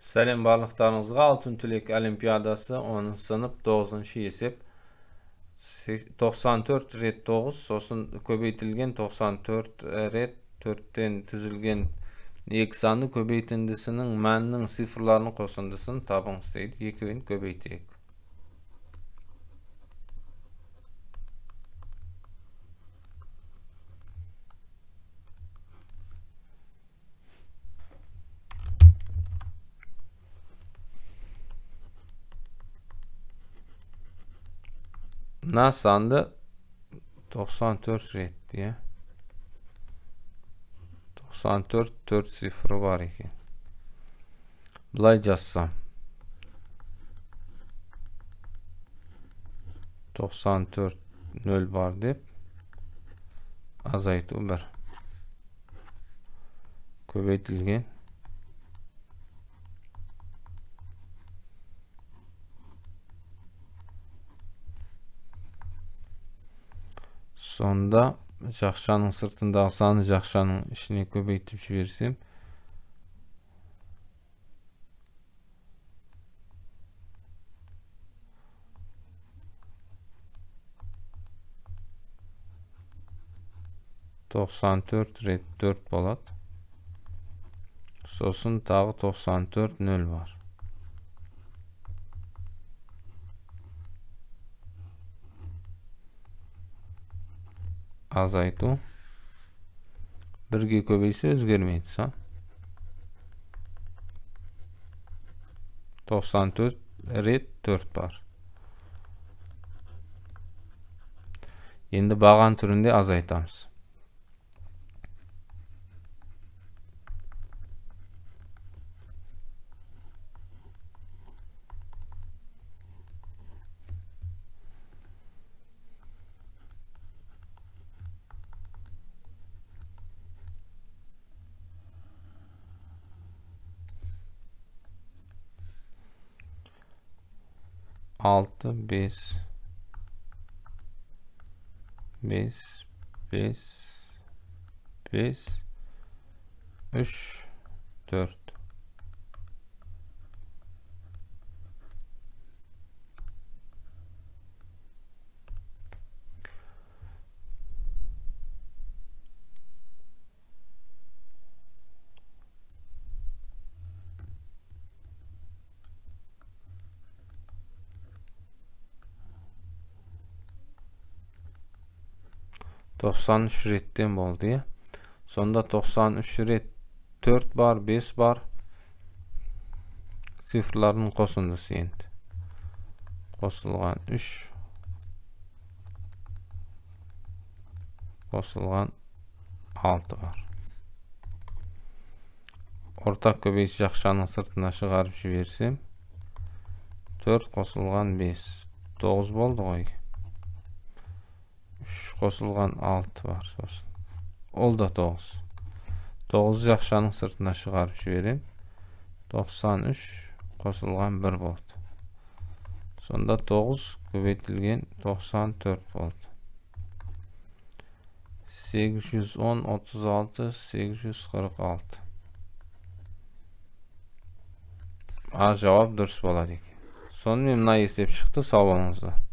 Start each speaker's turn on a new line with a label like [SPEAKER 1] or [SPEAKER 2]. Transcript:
[SPEAKER 1] Сәлем барлықтарыңызға. Алтын түлек олимпиадасы 10 сынып 9-шы есеп 94 рет 9, сосын көбейтілген 94 рет 4-тен түзілген екі саны көбейтіндісінің мәнінің цифрларының қосындысын табыңыз дейді. Екеуін көбейтейік. Мына санды 94 рет иә. 94 4 цифры бар екен. Былай жазсам 94 0 бар деп азайту 1 көбейтілген Сонда жақшаның сыртындағы саны жақшаның ішіне көбейтіп жіберсем 94 рет 4 болады. Сосын тағы 94 0 бар. Азайту бірге көбейсе өзгермейді сан. 94 рет 4 бар. Енді баған түрінде азайтамыз. 6, 5, 5, 5, 5, 3, 4. 93 реттен болды, иә. Сонда 93 рет 4 бар, 5 бар. Цифрлардың қосындысы енді. Қосылған 3, қосылған 6 бар. Ортақ көбейтіш жақшаның сыртына шығарып жіберсем 4 қосылған 5, 9 болды ғой. 3 қосылған 6 бар сосын. Ол да 9. 9 жақшаның сыртына шығарып жіберем. 93 қосылған 1 болды. Сонда 9 көбейтілген 94 болды. 810 36 846. А жауап дұрыс болады екен. Сонымен мына есеп шықты. Сау болыңыздар.